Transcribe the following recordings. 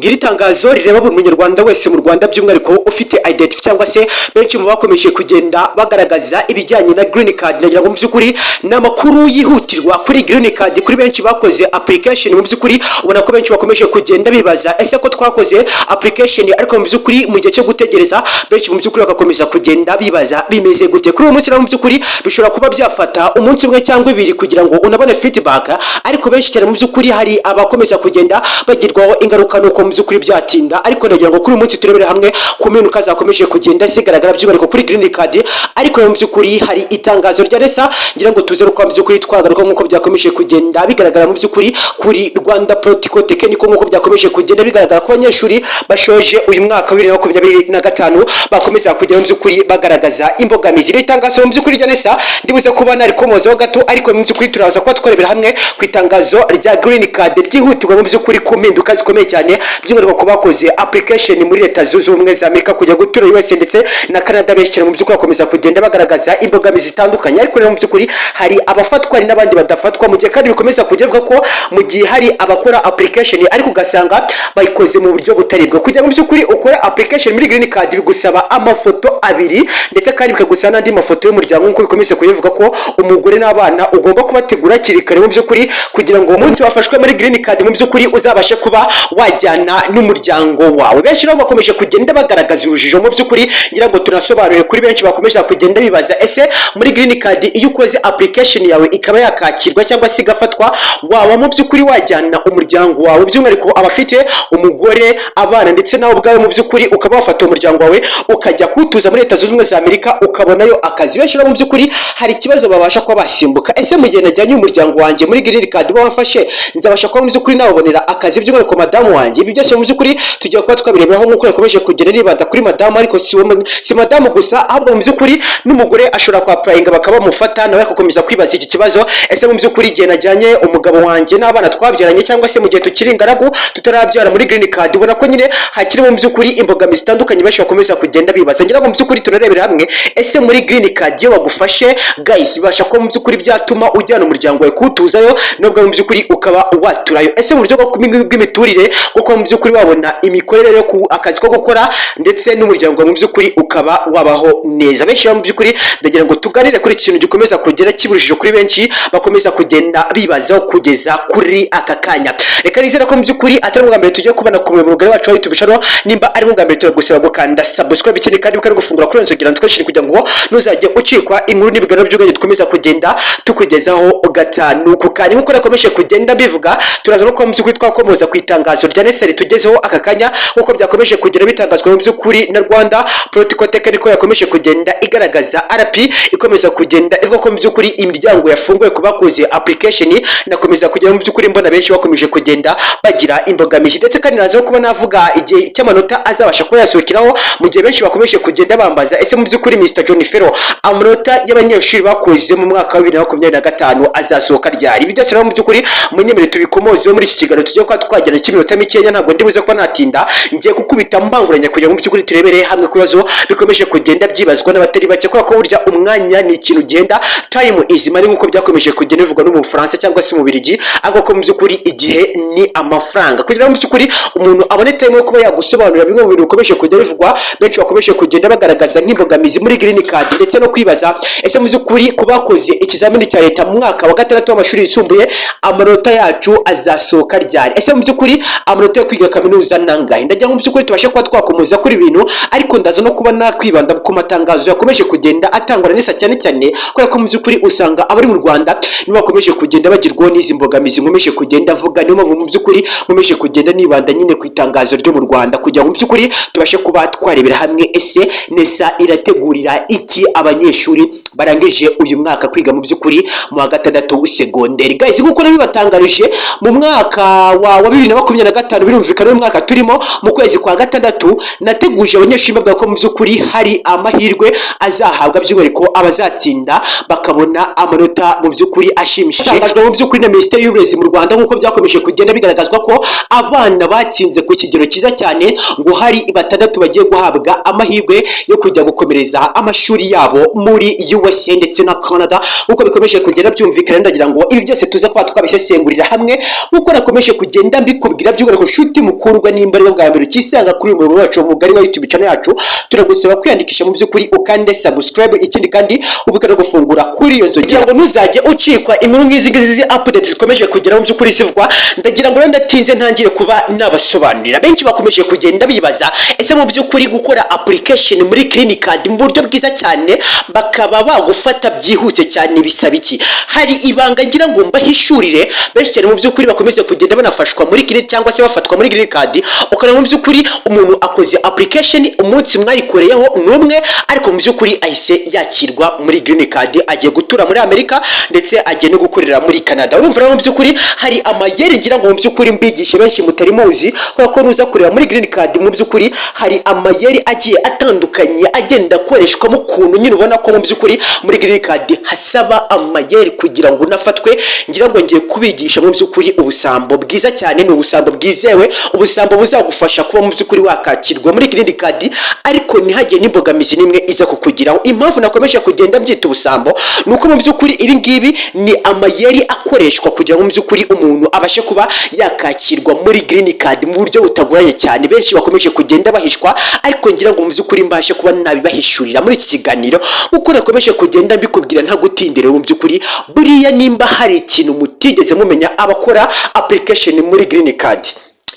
Ngiri tangazo rireba buri munyarwanda wese mu Rwanda, by'umwihariko ufite identity, cyangwa se benshi mu bakomeje kugenda bagaragaza ibijyanye na green card. Ndagira ngo mu by'ukuri ni amakuru yihutirwa kuri green card, kuri benshi bakoze application. Mu by'ukuri ubona ko benshi bakomeje kugenda bibaza: ese ko twakoze application, ariko mu by'ukuri mu gihe cyo gutegereza, benshi mu by'ukuri bagakomeza kugenda bibaza bimeze gute kuri uyu munsi? Rero mu by'ukuri bishobora kuba byafata umunsi umwe cyangwa ibiri kugira ngo unabone feedback, ariko benshi cyane mu by'ukuri hari abakomeza kugenda bagirwaho ingaruka nuko mu by'ukuri byatinda. Ariko ndagira ngo kuri uyu munsi turebere hamwe ku mpinduka zakomeje kugenda zigaragara, by'umwihariko kuri green card. Ariko mu by'ukuri hari itangazo rya NESA, ngira ngo tuze uko mu by'ukuri twagaruka nk'uko byakomeje kugenda bigaragara mu by'ukuri kuri Rwanda Protocol Technical, nk'uko byakomeje kugenda bigaragara ko abanyeshuri bashoje uyu mwaka wa 2025 bakomeza kugenda mu by'ukuri bagaragaza imbogamizi. Iri tangazo mu by'ukuri rya NESA ndibuze kuba narikomozaho gato, ariko mu by'ukuri turaza kuba twarebera hamwe ku itangazo rya green card ryihutirwa mu by'ukuri ku mpinduka zikomeye cyane, by'umwihariko ku bakoze application muri Leta Zunze Ubumwe za Amerika kujya gutura USA ndetse na Canada. Benshi cyane mu by'ukuri bakomeza kugenda bagaragaza imbogamizi zitandukanye, ariko rero mu by'ukuri hari abafatwa, hari n'abandi badafatwa. Mu gihe kandi bikomeza kujya bivuga ko mu gihe hari abakora application ariko ugasanga bayikoze mu buryo butari bwo. Kugira ngo mu by'ukuri ukore application muri green card bigusaba amafoto abiri, ndetse kandi bikagusaba n'andi mafoto y'umuryango, nk'uko bikomeza kubivuga ko umugore n'abana ugomba kubategura hakiri kare mu by'ukuri, kugira ngo umunsi wafashwe muri green card mu by'ukuri uzabashe kuba wajyana n'umuryango wawe. Benshi nabo bakomeje kugenda bagaragaza urujijo. Mu by'ukuri ngira ngo tunasobanure kuri benshi bakomeje kugenda bibaza: ese muri green card iyo ukoze application yawe ikaba yakakirwa cyangwa se igafatwa, waba mu by'ukuri wajyana umuryango wawe, by'umwihariko abafite umugore, abana, ndetse nawe ubwawe, mu by'ukuri ukaba wafata umuryango wawe ukajya kuwutuza muri Leta Zunze Ubumwe za Amerika, ukabonayo akazi? Benshi rero mu by'ukuri hari ikibazo babasha kuba basimbuka: ese mu gihe najyanye umuryango wanjye muri green card uba wamfashe, nzabasha kuba mu by'ukuri nawubonera akazi, by'umwihariko madamu wanjye? Ibi byose mu by'ukuri tugiye kuba twabireberaho, nk'uko yakomeje kugenda nibanda kuri madamu, ariko si madamu gusa, ahubwo mu by'ukuri n'umugore ashobora kwapplyinga bakaba bamufata, nawe agakomeza kwibaza iki kibazo: ese mu by'ukuri igihe najyanye umugabo wanjye n'abana twabyaranye, cyangwa se mu gihe tukiri ingaragu tutarabyara, muri green card? Ubona ko nyine hakiri mu by'ukuri imbogamizi zitandukanye benshi bakomeza kugenda bibaza. Ngira ngo mu by'ukuri tunarebera hamwe: ese muri green card iyo bagufashe, guys, bibasha kuba mu by'ukuri byatuma ujyana umuryango wawe kuwutuzayo, nubwo mu by'ukuri ukaba waturayo? Ese mu buryo bw'imiturire, kuko mu by'ukuri wabona imikorere yo akazi ko gukora, ndetse n'umuryango wawe mu by'ukuri ukaba wabaho neza? Benshi rero mu by'ukuri ndagira ngo tuganire kuri iki kintu gikomeza kugenda kiburishije kuri benshi, bakomeza kugenda bibazaho kugeza kuri aka kanya. Reka nizere ko mu by'ukuri atari ubwa mbere tugiye kubona ku muyoboro mugari wacu wa YouTube channel. Nimba ari ubwa mbere, turagusaba gukanda subscribe, ikindi kandi ukari gufungura kuri nzogera twinshi, kugira ngo ntuzajye ucikwa inkuru n'ibiganiro by'ubwenge dukomeza kugenda tukugezaho gatanu ku kanya. Nk'uko nakomeje kugenda mbivuga, turaza no kuba mu by'ukuri twakomoza ku itangazo rya NESA ritugezeho aka kanya, nk'uko byakomeje kugenda bitangazwa mu by'ukuri na Rwanda Protocol Technical yakomeje kugenda igaragaza, RP ikomeza kugenda ivuga ko mu by'ukuri imiryango yafunguwe ku bakoze application. Nakomeza kugenda mu by'ukuri mbona benshi bakomeje kugenda bagira imbogamizi, ndetse kandi naza no kuba navuga igihe cy'amanota azabasha kuba yasohokeraho, mu gihe benshi bakomeje kugenda bambaza: ese mu by'ukuri, Mr John Ferro, amanota y'abanyeshuri bakoze mu mwaka wa 2025 azasohoka ryari? Ibi byose rero mu by'ukuri munyemere tubikomozeho muri iki kiganiro tugiye kuba twagirana cy'iminota mikeya. Ntabwo ndi buze kuba natinda, ngiye gukubita mbanguranya kugira ngo mu by'ukuri turebere hamwe ku bibazo bikomeje kugenda byibazwa n'abatari bake, kubera ko burya umwanya ni ikintu ugenda, time is money, nk'uko byakomeje kugenda bivugwa no mu Bufaransa cyangwa se mu Bubiligi, ariko ko mu by'ukuri igihe ni amafaranga. Kugira ngo mu by'ukuri umuntu abone time yo kuba yagusobanurira bimwe mu bintu bikomeje kugenda bivugwa, benshi bakomeje kugenda bagaragaza nk'imbogamizi muri green card, ndetse no kwibaza: ese mu by'ukuri ku bakoze ikizamini cya leta mu mwaka wa gatandatu w'amashuri yisumbuye, amanota yacu azasohoka ryari? Ese mu by'ukuri amanota yo kwiga kaminuza nangahe? Ndagira ngo mu by'ukuri tubashe kuba twakomoza kuri ibintu, ariko ndaza no kuba nakwibanda ku matangazo yakomeje kugenda atangwa na NESA cyane cyane, kubera ko mu by'ukuri usanga abari mu Rwanda nibo bakomeje kugenda bagirwaho n'izi mbogamizi nkomeje kugenda avuga. Niyo mpamvu mu by'ukuri nkomeje kugenda nibanda nyine ku itangazo ryo mu Rwanda, kugira ngo mu by'ukuri tubashe kuba twarebera hamwe: ese NESA irategurira iki abanyeshuri barangije uyu mwaka kwiga mu by'ukuri mu wa gatandatu segonderi? Guys, nk'uko nabibatangarije mu mwaka wa 2025, birumvikana uyu mwaka turimo, mu kwezi kwa gatandatu nateguje abanyeshuri bavuga ko mu by'ukuri hari amahirwe azahabwa by'umwihariko abazatsinda bakabona amanota mu by'ukuri ashimishije. Atangajwe mu by'ukuri na Minisiteri y'Uburezi mu Rwanda, nk'uko byakomeje kugenda bigaragazwa ko abana batsinze ku kigero cyiza cyane, ngo hari batandatu bagiye guhabwa amahirwe yo kujya gukomereza amashuri yabo muri USA ndetse na Canada, nk'uko bikomeje kugenda byumvikana. Ndagira ngo ibi byose tuze kuba twabisesengurira hamwe, nk'uko nakomeje kugenda mbikubwira, by'umwihariko nshuti. Nshuti mukundwa, nimba ari bwa mbere ukisanga kuri uyu muyoboro wacu mugari wa YouTube channel yacu, turagusaba kwiyandikisha mu by'ukuri, ukande subscribe. Ikindi kandi, ubuka no gufungura kuri iyo nzogera kugira ngo ntuzajye ucikwa inkuru nk'izi ngizi zi update zikomeje kugera mu by'ukuri zivugwa. Ndagira ngo rero ndatinze ntangire kuba nabasobanurira. Benshi bakomeje kugenda bibaza: ese mu by'ukuri gukora application muri green card mu buryo bwiza cyane, bakaba bagufata byihuse cyane, bisaba iki? Hari ibanga ngira ngo mbahishurire. Benshi cyane mu by'ukuri bakomeze kugenda banafashwa muri green cyangwa se bafatwa muri green card, ukabona mu by'ukuri umuntu akoze application, umunsi mwayikoreyeho ni umwe, ariko mu by'ukuri ahise yakirwa muri green card, agiye gutura muri Amerika, ndetse agiye no gukorera muri Canada. Urumva rero, mu by'ukuri hari amayeri ngira ngo mu by'ukuri mbigishe benshi mutari muzi, kubera ko nuza kureba muri green card, mu by'ukuri hari amayeri agiye atandukanye agenda akoreshwamo, ukuntu nyine ubona ko mu by'ukuri muri green card hasaba amayeri kugira ngo unafatwe. Ngira ngo ngiye kubigisha mu by'ukuri ubusambo bwiza cyane, ni ubusambo bwizewe, ubusambo buzagufasha kuba mu by'ukuri wakakirwa muri green card, ariko ntihagire n'imbogamizi n'imwe iza kukugiraho. Impamvu nakomeje kugenda mbyita ubusambo ni uko mu by'ukuri ibi ngibi ni amayeri akoreshwa kugira ngo mu by'ukuri umuntu abashe kuba yakakirwa muri green card mu buryo butagoranye cyane. Benshi bakomeje kugenda bahishwa, ariko ngira ngo mu by'ukuri mbashe kuba nabibahishurira muri iki kiganiro nkuko nakomeje kugenda mbikubwira. Nta gutindira, mu by'ukuri buriya nimba hari ikintu mutigeze mumenya, abakora application muri green card,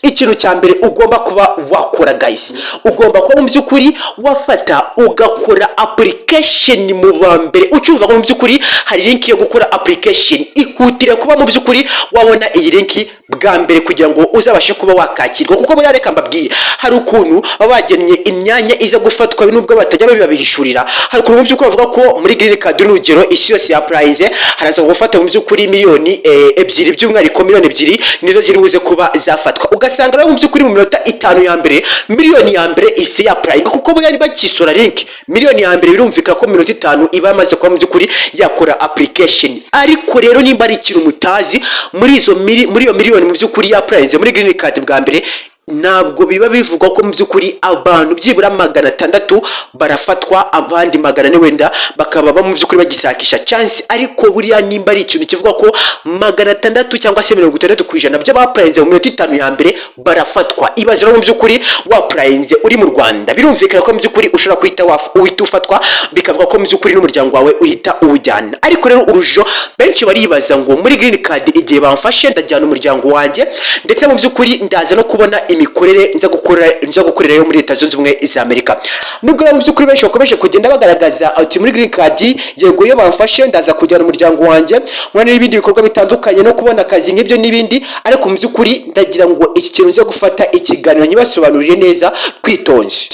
ikintu cya mbere ugomba kuba wakora, guys, ugomba kuba mu by'ukuri wafata ugakora application mu ba mbere. Ucyumva ko mu by'ukuri hari link yo gukora application, ihutire kuba mu by'ukuri wabona iyi link bwa mbere kugira ngo uzabashe kuba wakakirwa, kuko buriya reka mbabwire, hari ukuntu baba bagennye imyanya iza gufatwa, nubwo batajya babibahishurira. Hari ukuntu mu by'ukuri bavuga ko muri green card, n'urugero, isi yose ya-applyinze, haraza gufata mu by'ukuri miliyoni 2, by'umwihariko miliyoni 2 nizo ziri buze kuba zafatwa. Ugasanga rero mu by'ukuri mu minota 5 ya mbere, miliyoni ya mbere isi ya-applyinga, kuko buriya niba bakisora link, miliyoni ya mbere birumvikana ko mu minota 5 iba yamaze kuba mu by'ukuri yakora application. Ariko rero nimba ari ikintu mutazi, muri iyo miliyoni mu by'ukuri ya-applyinze muri green card bwa mbere, ntabwo biba bivugwa ko mu by'ukuri abantu byibura 600 barafatwa, abandi 400 wenda bakaba mu by'ukuri bagishakisha chance. Ariko buriya nimba ari ikintu kivuga ko 600 cyangwa se 60% by'aba-applyinze mu minota 5 ya mbere barafatwa, ibaze rero mu by'ukuri wa-applyinze uri mu Rwanda, birumvikana ko mu by'ukuri ushobora guhita uhita ufatwa, bikavuga ko mu by'ukuri n'umuryango wawe uhita uwujyana. Ariko rero urujijo, benshi baribaza ngo muri green card igihe bamfashe, ndajyana umuryango wanjye, ndetse mu by'ukuri ndaza no kubona imikorere nza gukorerayo muri Leta Zunze Ubumwe za Amerika. Nubwo rero mu by'ukuri benshi bakomeje kugenda bagaragaza ati muri green card, yego, iyo bamfashe ndaza kujyana umuryango wanjye nkora n'ibindi bikorwa bitandukanye no kubona akazi nk'ibyo n'ibindi, ariko mu by'ukuri ndagira ngo iki kintu nze gufata ikiganiro nkibasobanurire neza twitonze.